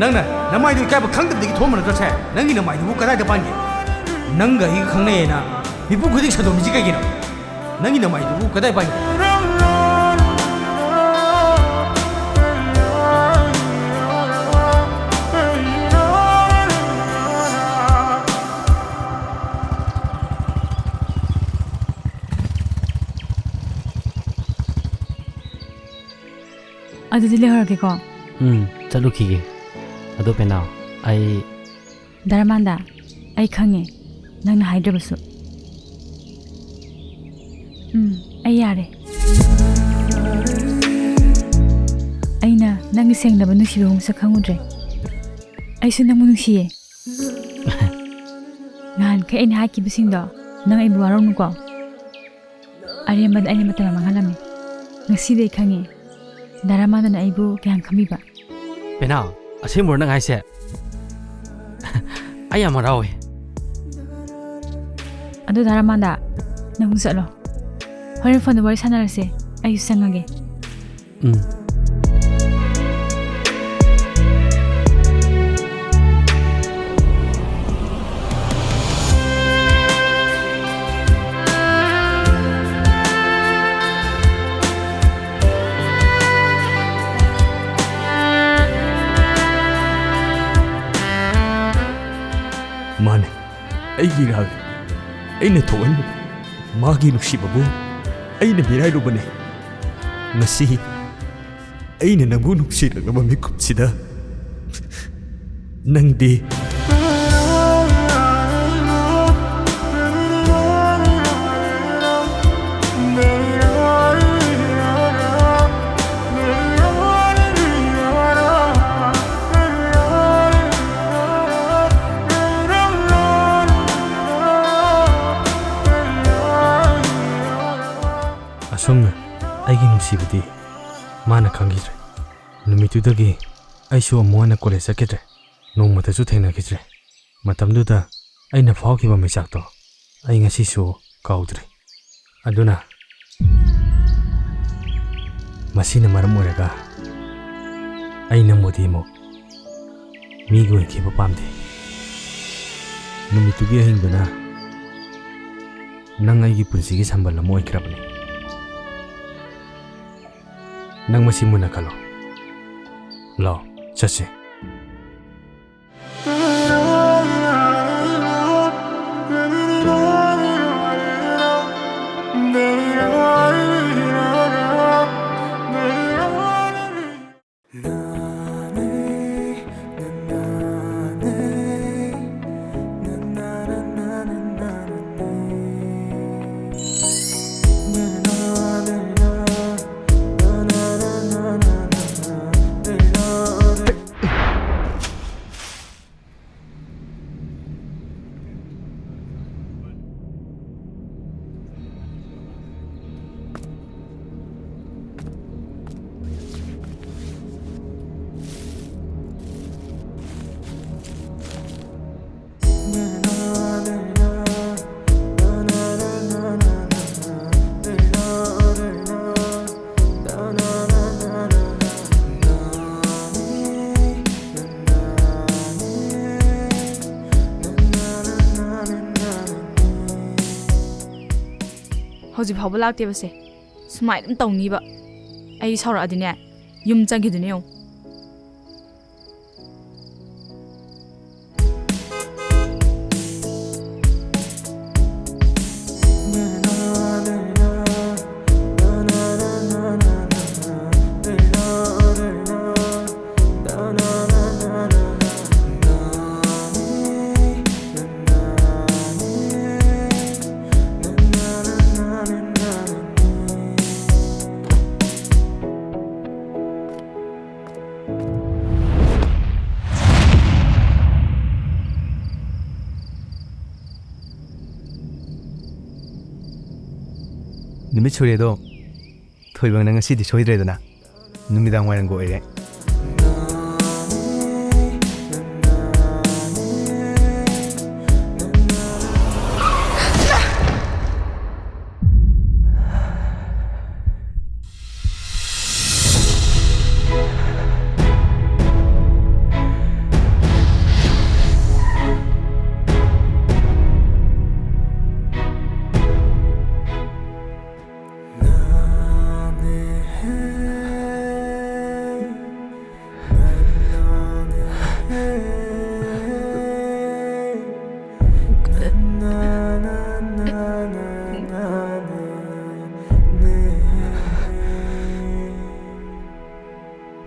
ꯅꯪꯅ ꯅꯃꯥꯏꯗꯨ ꯏꯀꯥꯏꯕ ꯈꯪꯗꯕꯗꯒꯤ ꯊꯣꯛꯑꯝꯕ ꯅꯠꯇ꯭ꯔꯣ ꯁꯦ? ꯅꯪꯒꯤ ꯅꯃꯥꯏꯗꯨꯕꯨ ꯀꯗꯥꯏꯗ ꯄꯥꯟꯒꯦ? ꯅꯪꯒ ꯑꯩꯒ ꯈꯪꯅꯩꯌꯦꯅ ꯃꯤꯄꯨꯝ ꯈꯨꯗꯤꯡ ꯁꯟꯗꯣꯛꯂꯤꯁꯤ ꯀꯩꯒꯤꯅꯣ? ꯅꯪꯒꯤ ꯅꯃꯥꯏꯗꯨꯕꯨ ꯀꯗꯥꯏ ꯄꯥꯏꯒꯦ? ꯑꯗꯨꯗꯤ ꯂꯩꯍꯧꯔꯒꯦꯀꯣ꯫ ꯎꯝ, ꯆꯠꯂꯨꯈꯤꯒꯦ꯫ ꯑꯗꯣ ꯄꯦꯅꯥꯎ, ꯑꯩ ꯗꯥ ꯔꯃꯥꯟꯗꯥ, ꯑꯩ ꯈꯪꯉꯦ, ꯅꯪꯅ ꯍꯥꯏꯗ꯭ꯔꯕꯁꯨ꯫ ꯎꯝ, ꯑꯩ ꯌꯥꯔꯦ꯫ ꯑꯩꯅ ꯅꯪꯒꯤ ꯁꯦꯡꯂꯕ ꯅꯨꯡꯁꯤꯕꯕꯨ ꯃꯁꯛ ꯈꯪꯉꯨꯗ꯭ꯔꯦ꯫ ꯑꯩꯁꯨ ꯅꯪꯕꯨ ꯅꯨꯡꯁꯤꯌꯦ꯫ ꯅꯍꯥꯟꯈꯩ ꯑꯩꯅ ꯍꯥꯏꯈꯤꯕꯁꯤꯡꯗꯣ ꯅꯪ ꯑꯩꯕꯨ ꯋꯥꯔꯧꯅꯨꯀꯣ꯫ ꯑꯔꯦꯝꯕꯗ ꯑꯩꯅ ꯃꯇꯝ ꯌꯥꯝ ꯃꯥꯡꯍꯜꯂꯝꯃꯤ꯫ ꯉꯁꯤꯗꯤ ꯑꯩ ꯈꯪꯉꯦ, ꯗꯥ ꯔꯃꯥꯟꯗꯥꯅ ꯑꯩꯕꯨ ꯀꯌꯥꯝ ꯈꯟꯕꯤꯕ꯫ ꯄꯦꯅꯥꯎ, ꯑꯁꯦꯡꯕꯔꯣ ꯅꯪ ꯍꯥꯏꯁꯦ? ꯑꯩ ꯌꯥꯝ ꯍꯔꯥꯎꯋꯦ꯫ ꯑꯗꯨ ꯗꯥ ꯔꯃꯥꯟꯗꯥ, ꯅꯪꯁꯨ ꯆꯠꯂꯣ꯫ ꯍꯣꯔꯦꯟ ꯐꯣꯟꯗ ꯋꯥꯔꯤ ꯁꯥꯟꯅꯔꯁꯦ, ꯑꯩꯁꯨ ꯆꯪꯉꯒꯦ꯫ ꯎꯝ꯫ ꯃꯥꯅꯦ, ꯑꯩꯒꯤ ꯏꯔꯥꯜꯅꯤ꯫ ꯑꯩꯅ ꯊꯣꯛꯍꯟꯕꯅꯤ꯫ ꯃꯥꯒꯤ ꯅꯨꯡꯁꯤꯕꯕꯨ ꯑꯩꯅ ꯃꯤꯔꯥꯏꯔꯨꯕꯅꯤ꯫ ꯉꯁꯤ ꯑꯩꯅ ꯅꯪꯕꯨ ꯅꯨꯡꯁꯤꯔꯛꯂꯕ ꯃꯤꯀꯨꯞꯁꯤꯗ ꯅꯪꯗꯤ꯫ ꯑꯁꯨꯝꯅ ꯑꯩꯒꯤ ꯅꯨꯡꯁꯤꯕꯗꯤ ꯃꯥꯅ ꯈꯪꯈꯤꯗ꯭ꯔꯦ꯫ ꯅꯨꯃꯤꯠꯇꯨꯗꯒꯤ ꯑꯩꯁꯨ ꯑꯃꯨꯛ ꯍꯟꯅ ꯀꯣꯂꯦꯖ ꯆꯠꯈꯤꯗ꯭ꯔꯦ꯫ ꯅꯣꯡꯃꯇꯁꯨ ꯊꯦꯡꯅꯈꯤꯗ꯭ꯔꯦ꯫ ꯃꯇꯝꯗꯨꯗ ꯑꯩꯅ ꯐꯥꯎꯈꯤꯕ ꯃꯩꯆꯥꯛꯇꯣ ꯑꯩ ꯉꯁꯤꯁꯨ ꯀꯥꯎꯗ꯭ꯔꯤ꯫ ꯑꯗꯨꯅ ꯃꯁꯤꯅ ꯃꯔꯝ ꯑꯣꯏꯔꯒ ꯑꯩ ꯅꯪꯕꯨꯗꯤ ꯑꯃꯨꯛ ꯃꯤꯒꯤ ꯑꯣꯏꯈꯤꯕ ꯄꯥꯝꯗꯦ꯫ ꯅꯨꯃꯤꯠꯇꯨꯒꯤ ꯑꯍꯤꯡꯗꯨꯅ ꯅꯪ ꯑꯩꯒꯤ ꯄꯨꯟꯁꯤꯒꯤ ꯁꯝꯕꯜ ꯑꯃ ꯑꯣꯏꯈ꯭ꯔꯕꯅꯤ꯫ ꯅꯪ ꯃꯁꯤ ꯃꯨꯟꯅ ꯈꯜꯂꯣ꯫ ꯂꯥꯛꯑꯣ, ꯆꯠꯁꯦ꯫ ꯍꯧꯖꯤꯛ ꯐꯥꯎꯕ ꯂꯥꯛꯇꯦꯕꯁꯦ꯫ ꯁꯨꯃꯥꯏꯅ ꯑꯗꯨꯝ ꯇꯧꯅꯤꯕ꯫ ꯑꯩ ꯁꯥꯎꯔꯛꯑꯗꯤꯅꯦ, ꯌꯨꯝ ꯆꯪꯈꯤꯗꯣꯏꯅꯦ ꯌꯦꯡꯉꯨ꯫ ꯅꯨꯃꯤꯠ ꯁꯨꯔꯦꯗꯣ, ꯊꯣꯏꯕ, ꯅꯪ ꯉꯁꯤꯗꯤ ꯁꯣꯏꯗ꯭ꯔꯦꯗꯅ꯫ ꯅꯨꯃꯤꯗꯥꯡ ꯋꯥꯏꯔꯝꯒ ꯑꯣꯏꯔꯦ꯫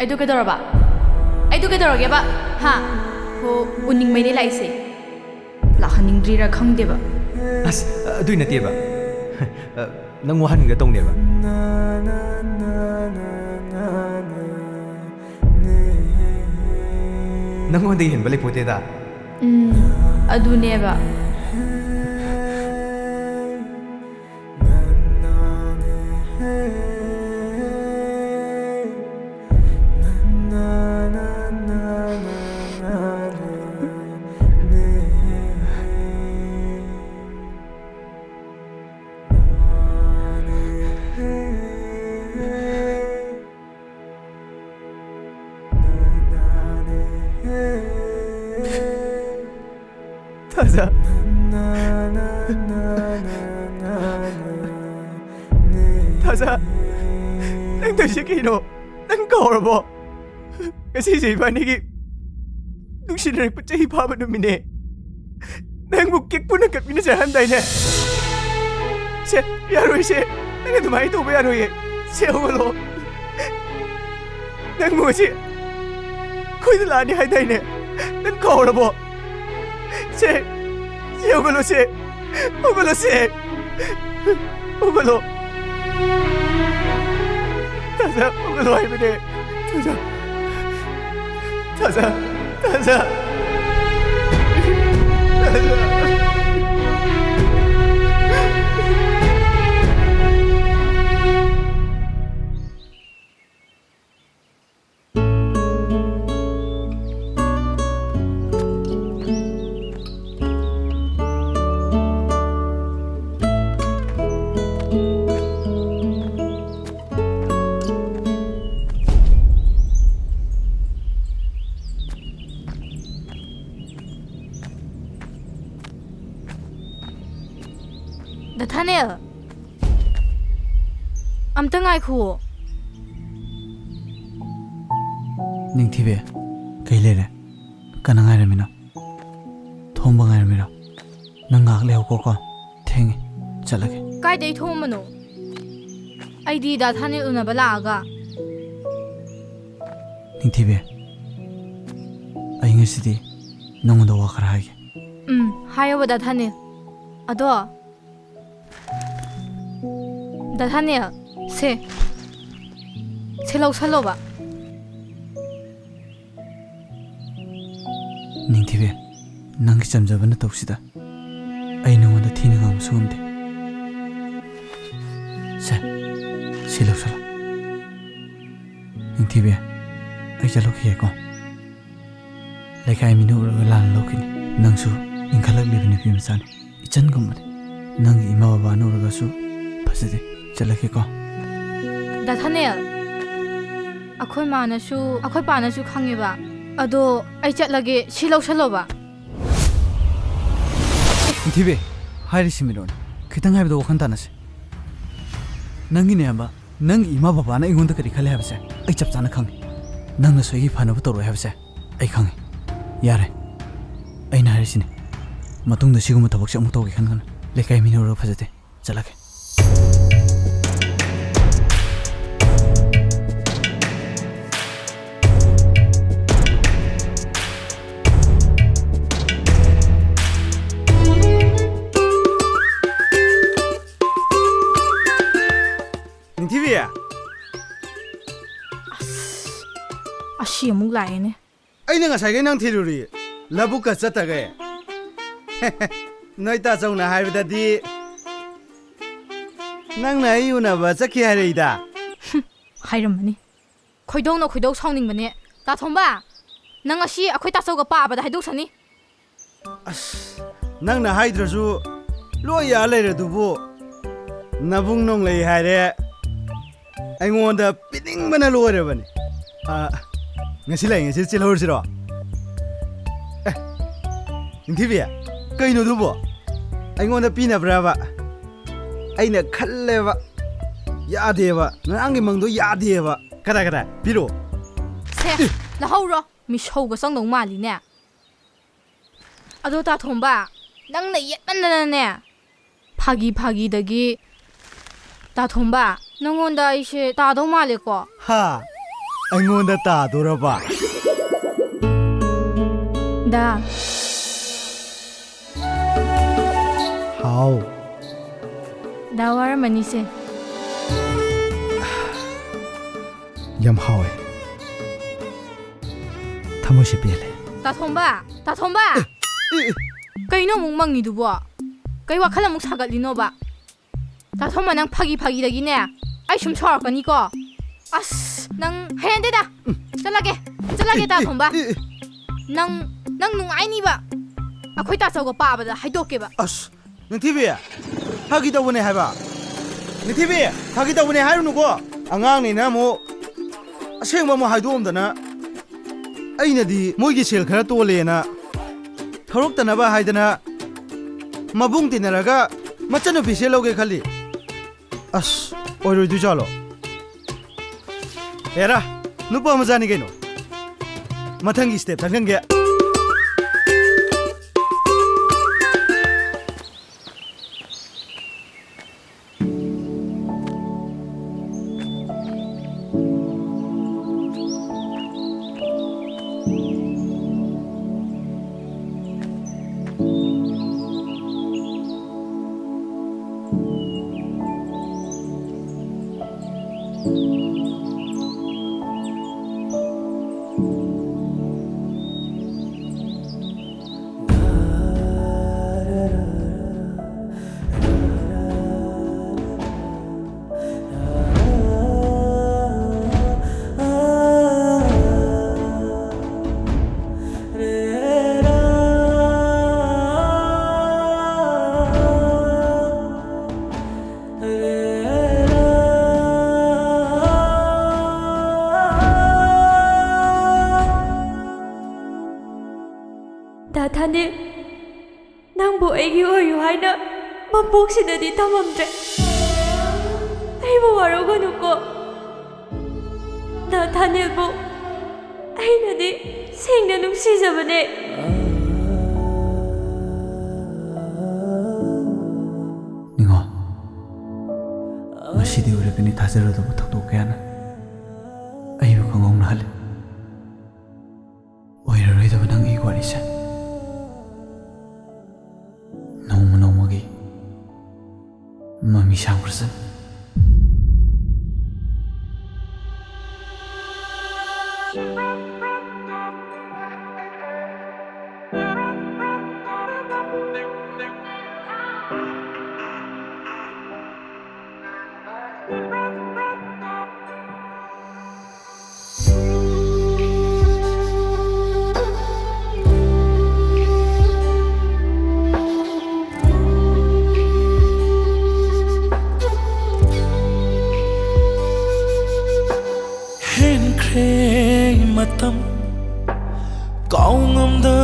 ꯑꯩꯗꯣ ꯀꯩꯗꯧꯔꯕ? ꯑꯩꯗꯣ ꯀꯩꯗꯧꯔꯒꯦꯕ? ꯍꯥ? ꯍꯣ, ꯎꯅꯤꯡꯕꯩꯅꯦ ꯂꯥꯛꯏꯁꯦ꯫ ꯂꯥꯛꯍꯟꯅꯤꯡꯗ꯭ꯔꯤꯔꯥ ꯈꯪꯗꯦꯕ꯫ ꯑꯁ, ꯑꯗꯨꯏ ꯅꯠꯇꯦꯕ꯫ ꯅꯪ ꯋꯥꯍꯟꯒꯦ ꯇꯧꯅꯦꯕ꯫ ꯅꯪꯉꯣꯟꯗꯒꯤ ꯍꯦꯟꯕ ꯂꯩꯄꯣꯠꯇꯦꯗ꯫ ꯎꯝ, ꯑꯗꯨꯅꯦꯕ꯫ ꯊꯥꯖ꯫ ꯊꯥꯖ꯫ ꯅꯪ ꯇꯧꯏꯁꯦ ꯀꯩꯅꯣ? ꯅꯪ ꯀꯥꯎꯔꯕꯣ? ꯉꯁꯤꯁꯦ ꯏꯕꯥꯅꯤꯒꯤ ꯅꯨꯡꯁꯤꯅꯔꯛꯄ ꯆꯍꯤ ꯐꯥꯕ ꯅꯨꯃꯤꯠꯅꯦ꯫ ꯅꯪꯕꯨ ꯀꯦꯛ ꯄꯨꯟꯅ ꯀꯛꯃꯤꯟꯅꯁꯦ ꯍꯥꯏꯔꯝꯗꯥꯏꯅꯦ? ꯁꯦ, ꯌꯥꯔꯣꯏꯁꯦ꯫ ꯅꯪ ꯑꯗꯨꯃꯥꯏꯅ ꯇꯧꯕ ꯌꯥꯔꯣꯏꯌꯦ꯫ ꯁꯦ, ꯍꯧꯒꯠꯂꯣ꯫ ꯅꯪꯕꯨ ꯉꯁꯤ ꯑꯩꯈꯣꯏꯗ ꯂꯥꯛꯑꯅꯤ ꯍꯥꯏꯗꯥꯏꯅꯦ? ꯅꯪ ꯀꯥꯎꯔꯕꯣ? ꯁꯦ, ꯁꯦ, ꯍꯧꯒꯠꯂꯣ, ꯁꯦ꯫ ꯍꯧꯒꯠꯂꯣ, ꯁꯦ꯫ ꯍꯧꯒꯠꯂꯣ꯫ ꯊꯥꯖ, ꯍꯧꯒꯠꯂꯣ ꯍꯥꯏꯕꯅꯦ꯫ ꯊꯥꯖ꯫ ꯊꯥꯖ꯫ ꯊꯥꯖ꯫ ꯊꯥꯖ꯫ ꯗꯥ ꯊꯥꯅꯦꯜ, ꯑꯝꯇ ꯉꯥꯏꯈꯨꯑꯣ꯫ ꯅꯤꯡꯊꯤꯕꯤ, ꯀꯩ ꯂꯩꯔꯦ? ꯀꯅꯥ ꯉꯥꯏꯔꯝꯃꯤꯅꯣ? ꯊꯣꯝꯕ ꯉꯥꯏꯔꯝꯃꯤꯔꯣ? ꯅꯪ ꯉꯥꯏꯍꯥꯛ ꯂꯩꯍꯧꯀꯣ, ꯀꯣ꯫ ꯊꯦꯡꯉꯦ, ꯆꯠꯂꯒꯦ꯫ ꯀꯥꯏꯗꯩ ꯊꯣꯝꯕꯅꯣ? ꯑꯩꯗꯤ ꯗꯥ ꯊꯥꯅꯦꯜ ꯎꯅꯕ ꯂꯥꯛꯑꯒ꯫ ꯅꯤꯡꯊꯤꯕꯤ, ꯑꯩ ꯉꯁꯤꯗꯤ ꯅꯪꯉꯣꯟꯗ ꯋꯥ ꯈꯔ ꯍꯥꯏꯒꯦ꯫ ꯎꯝ, ꯍꯥꯏꯌꯣꯕ ꯗꯥ ꯊꯥꯅꯤꯜ꯫ ꯑꯗꯣ, ꯗꯥ ꯊꯥꯅꯤꯜ, ꯁꯦ, ꯁꯦ ꯂꯧꯁꯜꯂꯣꯕ꯫ ꯅꯤꯡꯊꯤꯕꯤ, ꯅꯪꯒꯤ ꯆꯝꯖꯕ ꯅꯇꯧꯁꯤꯗ ꯑꯩ ꯅꯉꯣꯟꯗ ꯊꯤꯅ ꯉꯥꯡꯕꯁꯨ ꯉꯝꯗꯦ꯫ ꯁꯦ, ꯁꯤ ꯂꯧꯁꯜꯂꯣ꯫ ꯅꯤꯡꯊꯤꯕꯤ, ꯑꯩ ꯆꯠꯂꯨꯈꯤꯒꯦꯀꯣ꯫ ꯂꯩꯀꯥꯏ ꯃꯤꯅ ꯎꯔꯒ ꯂꯥꯟꯅ ꯂꯧꯈꯤꯅꯤ꯫ ꯅꯪꯁꯨ ꯏꯟꯈꯠꯂꯛꯂꯤꯕ ꯅꯨꯄꯤ ꯃꯆꯥꯅꯤ꯫ ꯏꯆꯟꯒꯨꯝꯕꯅꯤ꯫ ꯅꯪꯒꯤ ꯏꯃꯥ ꯕꯕꯥꯅ ꯎꯔꯒꯁꯨ ꯐꯖꯗꯦ꯫ ꯆꯠꯂꯒꯦꯀꯣ꯫ ꯗꯥ ꯊꯥꯅꯦꯜ, ꯑꯩꯈꯣꯏ ꯃꯥꯅꯁꯨ, ꯑꯩꯈꯣꯏ ꯄꯥꯅꯁꯨ ꯈꯪꯉꯦꯕ꯫ ꯑꯗꯣ ꯑꯩ ꯆꯠꯂꯒꯦ, ꯁꯤ ꯂꯧꯁꯜꯂꯣꯕ꯫ ꯅꯤꯡꯊꯤꯕꯤ, ꯍꯥꯏꯔꯤꯁꯤ ꯃꯤꯔꯣꯅꯤ꯫ ꯈꯤꯇꯪ ꯍꯥꯏꯕꯗ ꯋꯥꯈꯜ ꯇꯥꯅꯁꯦ꯫ ꯅꯪꯒꯤꯅꯦ ꯍꯥꯏꯕ, ꯅꯪꯒꯤ ꯏꯃꯥ ꯕꯕꯥꯅ ꯑꯩꯉꯣꯟꯗ ꯀꯔꯤ ꯈꯜꯂꯦ ꯍꯥꯏꯕꯁꯦ ꯑꯩ ꯆꯞ ꯆꯥꯅ ꯈꯪꯉꯤ꯫ ꯅꯪꯅꯁꯨ ꯑꯩꯒꯤ ꯐꯅꯕ ꯇꯧꯔꯣꯏ ꯍꯥꯏꯕꯁꯦ ꯑꯩ ꯈꯪꯉꯤ꯫ ꯌꯥꯔꯦ, ꯑꯩꯅ ꯍꯥꯏꯔꯤꯁꯤꯅꯤ꯫ ꯃꯇꯨꯡꯗ ꯁꯤꯒꯨꯝꯕ ꯊꯕꯛꯁꯦ ꯑꯃꯨꯛ ꯇꯧꯒꯦ ꯈꯟꯒꯅꯨ꯫ ꯂꯩꯀꯥꯏ ꯃꯤꯅ ꯎꯔꯒ ꯐꯖꯗꯦ꯫ ꯆꯠꯂꯒꯦ꯫ ꯅꯤꯡꯊꯤꯕꯤ! ꯑꯁ, ꯑꯁꯤ ꯑꯃꯨꯛ ꯂꯥꯛꯑꯦꯅꯦ꯫ ꯑꯩꯅ ꯉꯁꯥꯏꯈꯩ ꯅꯪ ꯊꯤꯔꯨꯔꯤ, ꯂꯧꯕꯨꯛꯀ ꯆꯠꯇꯈꯩ꯫ ꯅꯣꯏ ꯇꯥꯆꯧꯅ ꯍꯥꯏꯕꯗꯗꯤ ꯅꯪꯅ ꯑꯩ ꯎꯅꯕ ꯆꯠꯈꯤ ꯍꯥꯏꯔꯛꯏꯗ꯫ ꯍꯥꯏꯔꯝꯃꯅꯤ꯫ ꯈꯣꯏꯗꯧꯅ ꯈꯣꯏꯗꯧ ꯁꯥꯎꯅꯤꯡꯕꯅꯦ꯫ ꯇꯥꯊꯣꯝꯕ, ꯅꯪ ꯉꯁꯤ ꯑꯩꯈꯣꯏ ꯇꯥꯆꯧꯒ ꯄꯥꯕꯗ ꯍꯥꯏꯗꯣꯛꯁꯅꯤ꯫ ꯑꯁ, ꯅꯪꯅ ꯍꯥꯏꯗ꯭ꯔꯁꯨ ꯂꯣꯏ ꯌꯥ ꯂꯩꯔꯗꯨꯕꯨ꯫ ꯅꯕꯨꯡ ꯅꯣꯡꯂꯩ ꯍꯥꯏꯔꯦ꯫ ꯑꯩꯉꯣꯟꯗ ꯄꯤꯅꯤꯡꯕꯅ ꯂꯣꯏꯔꯕꯅꯤ꯫ ꯑ, ꯉꯁꯤ ꯂꯩ, ꯉꯁꯤ ꯆꯦꯜꯍꯧꯔꯁꯤꯔꯣ? ꯑꯦ, ꯅꯤꯡꯊꯤꯕꯤ, ꯀꯩꯅꯣꯗꯨꯕꯣ? ꯑꯩꯉꯣꯟꯗ ꯄꯤꯅꯕ꯭ꯔꯕ? ꯑꯩꯅ ꯈꯜꯂꯦꯕ꯫ ꯌꯥꯗꯦꯕ꯫ ꯉꯔꯥꯡꯒꯤ ꯃꯪꯗꯣ ꯌꯥꯗꯦꯕ꯫ ꯀꯗꯥꯏ, ꯀꯗꯥꯏ? ꯄꯤꯔꯛꯑꯣ꯫ ꯁꯦ, ꯑꯦ! ꯂꯧꯍꯧꯔꯣ꯫ ꯃꯤꯁꯧꯒ ꯆꯪꯗꯧ ꯃꯥꯜꯂꯤꯅꯦ꯫ ꯑꯗꯣ ꯇꯥꯊꯣꯝꯕ, ꯅꯪꯅ ꯌꯦꯠꯃꯟꯗꯅꯅꯦ꯫ ꯐꯥꯒꯤ ꯐꯥꯒꯤꯗꯒꯤ, ꯇꯥꯊꯣꯝꯕ, ꯅꯪꯉꯣꯟꯗ ꯑꯩꯁꯦ ꯇꯥꯗꯧ ꯃꯥꯜꯂꯦꯀꯣ? ꯍꯥ? ꯑꯩꯉꯣꯟꯗ ꯇꯥꯗꯣꯔꯕ? ꯗꯥ꯫ ꯍꯥꯎ꯫ ꯗꯥ ꯋꯥꯔꯝꯃꯅꯤꯁꯦ꯫ ꯌꯥꯝ ꯍꯥꯎꯋꯦ꯫ ꯊꯃꯣꯏꯁꯦ ꯄꯦꯜꯂꯦ꯫ ꯇꯥꯊꯣꯝꯕ! ꯇꯥꯊꯣꯝꯕ! ꯑꯦ, ꯑꯦ꯫ ꯀꯩꯅꯣ ꯑꯃꯨꯛ ꯃꯪꯉꯤꯗꯨꯕꯣ? ꯀꯩ ꯋꯥꯈꯜ ꯑꯃꯨꯛ ꯁꯥꯒꯠꯂꯤꯅꯣꯕ? ꯇꯥꯊꯣꯝꯕ, ꯅꯪ ꯐꯥꯒꯤ ꯐꯥꯒꯤꯗꯒꯤꯅꯦ ꯑꯩ ꯁꯨꯝ ꯁꯥꯎꯔꯛꯀꯅꯤꯀꯣ꯫ ꯑꯁ, ꯅꯪ ꯍꯩꯅꯗꯦꯗ꯫ ꯆꯠꯂꯒꯦ, ꯆꯠꯂꯒꯦ, ꯇꯥꯊꯣꯝꯕ꯫ ꯑꯦ, ꯑꯦ꯫ ꯅꯪ, ꯅꯪ ꯅꯨꯡꯉꯥꯏꯅꯤꯕ꯫ ꯑꯩꯈꯣꯏ ꯇꯥꯆꯧꯒ ꯄꯥꯕꯗ ꯍꯥꯏꯗꯣꯛꯀꯦꯕ꯫ ꯑꯁ, ꯅꯤꯡꯊꯤꯕꯤ, ꯐꯥꯒꯤ ꯇꯧꯕꯅꯦ ꯍꯥꯏꯕ꯫ ꯅꯤꯡꯊꯤꯕꯤ, ꯐꯥꯒꯤ ꯇꯧꯕꯅꯦ ꯍꯥꯏꯔꯨꯅꯨꯀꯣ꯫ ꯑꯉꯥꯡꯅꯤꯅ ꯑꯃꯨꯛ ꯑꯁꯦꯡꯕ ꯑꯃꯨꯛ ꯍꯥꯏꯗꯣꯛꯑꯝꯗꯅ꯫ ꯑꯩꯅꯗꯤ ꯃꯣꯏꯒꯤ ꯁꯦꯜ ꯈꯔ ꯇꯣꯜꯂꯦꯅ ꯊꯧꯔꯛꯇꯅꯕ ꯍꯥꯏꯗꯅ ꯃꯕꯨꯡ ꯇꯤꯟꯅꯔꯒ ꯃꯆꯟꯅꯨꯄꯤꯁꯦ ꯂꯧꯒꯦ ꯈꯜꯂꯤ꯫ ꯑꯁ, ꯑꯣꯏꯔꯣꯏꯗꯣꯏ ꯖꯥꯠꯂꯣ? ꯍꯦꯔꯥ, ꯅꯨꯄꯥ ꯃꯆꯥꯅꯤ ꯀꯩꯅꯣ꯫ ꯃꯊꯪꯒꯤ step ꯊꯪꯖꯟꯒꯦ꯫ ꯗꯥ ꯊꯥꯅꯤꯜ, ꯅꯪꯕꯨ ꯑꯩꯒꯤ ꯑꯣꯏꯌꯨ ꯍꯥꯏꯅ ꯃꯄꯣꯛꯁꯤꯗꯗꯤ ꯇꯝꯃꯝꯗ꯭ꯔꯦ꯫ ꯑꯩꯕꯨ ꯋꯥꯔꯧꯒꯅꯨꯀꯣ꯫ ꯗꯥ ꯊꯥꯅꯤꯜꯕꯨ ꯑꯩꯅꯗꯤ ꯁꯦꯡꯅ ꯅꯨꯡꯁꯤꯖꯕꯅꯦ꯫ ꯅꯤꯡꯉꯣ, ꯉꯁꯤꯗꯤ ꯑꯣꯏꯔꯛꯀꯅꯤ ꯊꯥꯖꯔꯨꯗꯕ ꯊꯧꯗꯣꯛ ꯀꯌꯥꯅ꯫ ꯑꯩꯕꯨ ꯈꯪꯍꯧ- ꯍꯦꯟꯈ꯭ꯔꯦ ꯃꯇꯝ ꯀꯥꯎꯉꯝꯗ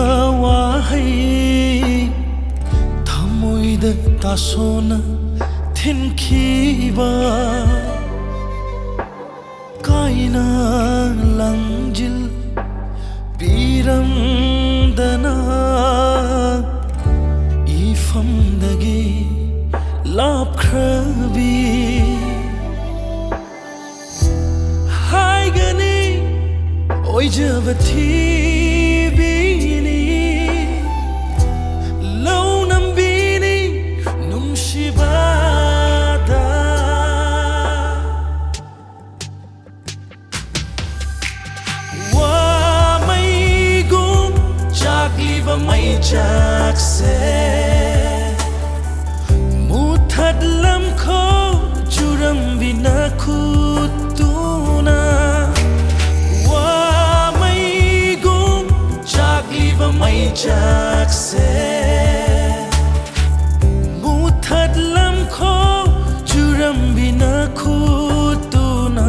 ꯋꯥꯍꯩ, ꯊꯃꯣꯏꯗ ꯇꯥꯁꯣꯟꯅ ꯊꯤꯟꯈꯤꯕ꯫ ꯀꯥꯏꯅ ꯂꯪꯖꯤꯜ ꯄꯤꯔꯝꯗꯅ ꯏꯐꯝꯗꯒꯤ ꯂꯥꯞꯈ꯭ꯔꯕꯤ꯫ ꯍꯥꯏꯒꯅꯤ ꯑꯣꯏꯖꯕ ꯊꯤꯕꯤꯅꯤ, ꯂꯧ ꯅꯝꯕꯤꯅꯤ ꯅꯨꯡꯁꯤꯕꯗ꯫ ꯋꯥꯃꯩꯒꯨꯝ ꯆꯥꯛꯂꯤꯕ ꯃꯩꯆꯥꯛꯁꯦ ꯃꯨꯊꯠꯂꯝꯈꯣ ꯆꯨꯔꯝꯕꯤꯅ ꯈꯨꯠꯇꯨꯅ꯫ ꯋꯥꯃꯩꯒꯨꯝ ꯆꯥꯛꯂꯤꯕ ꯃꯩꯆꯥꯛꯁꯦ ꯃꯨꯊꯠꯂꯝꯈꯣ ꯆꯨꯔꯝꯕꯤꯅ ꯈꯨꯠꯇꯨꯅ꯫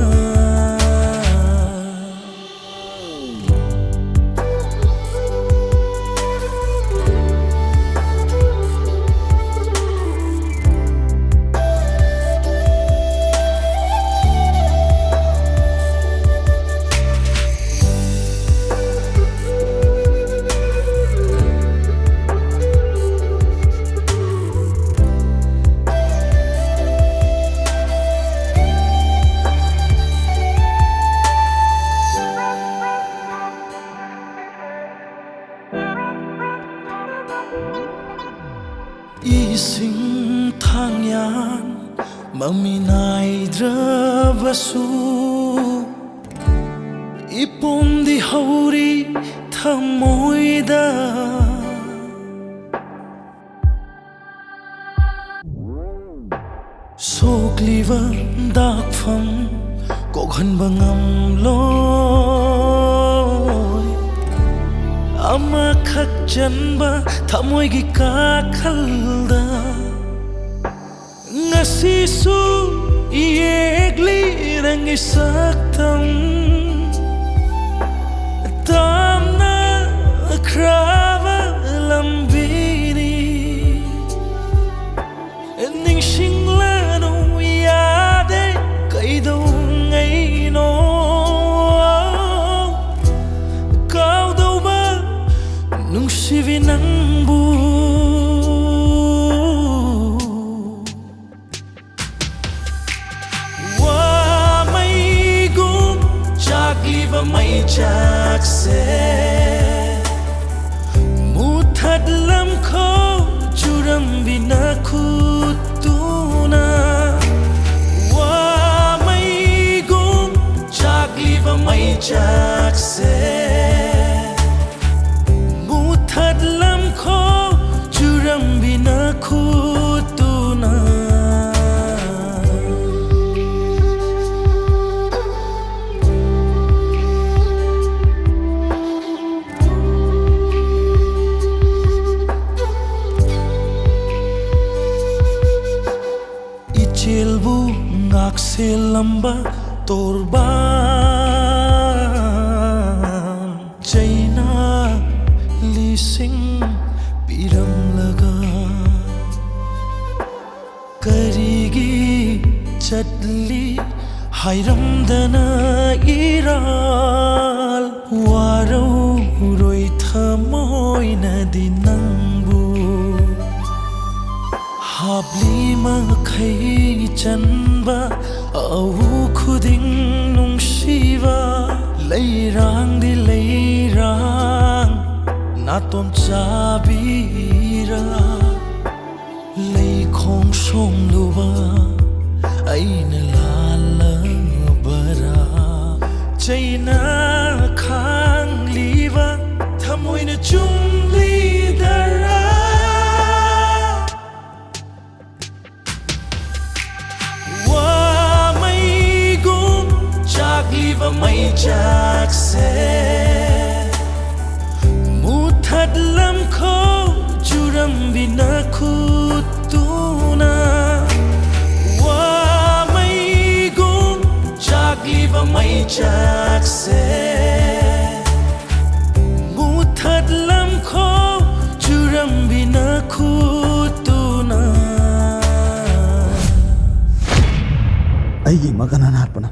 ꯏꯁꯤꯡ ꯊꯥꯡꯌꯥꯟ ꯑꯃꯤ ꯅꯥꯏꯗ꯭ꯔꯕꯁꯨ ꯏꯄꯣꯝꯗꯤ ꯍꯧꯔꯤ ꯊꯃꯣꯏꯗ꯫ ꯁꯣꯛꯂꯤꯕ ꯗꯥꯛꯐꯝ ꯀꯣꯛꯍꯟꯕ ꯉꯝꯂꯣꯏ꯫ ꯑꯃꯈꯛ ꯆꯟꯕ ꯊꯃꯣꯏꯒꯤ ꯀꯥꯈꯜꯗ ꯉꯁꯤꯁꯨ ꯌꯦꯛꯂꯤ ꯅꯪꯒꯤ ꯁꯛꯇꯝ꯫ ꯇꯝꯅꯈ꯭ꯔꯕ ꯂꯝꯕꯤꯅꯤ꯫ ꯅꯤꯡꯁꯤꯡꯂꯅꯨ ꯌꯥꯗꯦ ꯀꯩꯗꯧꯉꯩꯅꯣ ꯀꯥꯎꯗꯧꯕ ꯅꯨꯡꯁꯤꯕꯤ ꯅꯪꯕꯨ꯫ ꯋꯥꯃꯩꯒꯨꯝ ꯆꯥꯛꯂꯤꯕ ꯃꯩꯆꯥꯛꯁꯦ ꯃꯨꯊꯠꯂꯝꯈꯣ ꯆꯨꯔꯝꯕꯤꯅ ꯈꯨꯠꯇꯨꯅ꯫ ꯋꯥꯃꯩꯒꯨꯝ ꯆꯥꯛꯂꯤꯕ ꯃꯩꯆꯥꯛꯁꯦ ꯃꯨꯊꯠꯂꯝꯈꯣ ꯆꯨꯔꯝꯕꯤꯅ ꯈꯨꯠꯇꯨꯅ꯫ ꯏꯆꯦꯜꯕꯨ ꯉꯥꯛꯁꯦꯜꯂꯝꯕ ꯇꯣꯔꯕꯥꯟ ꯆꯩꯅꯥ ꯂꯤꯁꯤꯡ ꯄꯤꯔꯝꯂꯒ ꯀꯔꯤꯒꯤ ꯆꯠꯂꯤ ꯍꯥꯏꯔꯝꯗꯅ ꯏꯔꯥꯜ ꯋꯥꯔꯧꯔꯣꯏ ꯊꯃꯣꯏꯅꯗꯤ ꯅꯪꯕꯨ꯫ ꯍꯥꯞꯂꯤ ꯃꯈꯩ ꯆꯟꯕ ꯑꯎ ꯈꯨꯗꯤꯡ ꯅꯨꯡꯁꯤꯕ ꯂꯩꯔꯥꯡꯗꯤ ꯂꯩꯔꯥꯡ ꯅꯥꯇꯣꯟ ꯆꯥꯕꯤꯔ ꯂꯩꯈꯣꯡ ꯁꯣꯝꯂꯨꯕ ꯑꯩꯅ ꯂꯥꯜꯂꯕꯔꯥ? ꯆꯩꯅ ꯈꯥꯡꯂꯤꯕ ꯊꯃꯣꯏꯅ ꯆꯨꯝꯂꯤꯗꯔꯥ? ꯋꯥꯃꯩꯒꯨꯝ ꯆꯥꯛꯂꯤꯕ ꯃꯩꯆꯥꯛꯁꯦ ꯃꯨꯊꯠꯂꯝꯈꯣ ꯆꯨꯔꯝꯕꯤꯅ ꯈꯨꯠꯇꯨꯅ꯫ ꯋꯥꯃꯩꯒꯨꯝ ꯆꯥꯛꯂꯤꯕ ꯃꯩꯆꯥꯛꯁꯦ ꯃꯨꯊꯠꯂꯝꯈꯣ ꯆꯨꯔꯝꯕꯤꯅ ꯈꯨꯠꯇꯨꯅ꯫ ꯑꯩꯒꯤ ꯏꯃꯥ ꯀꯅꯥꯅ ꯍꯥꯠꯄꯅꯣ?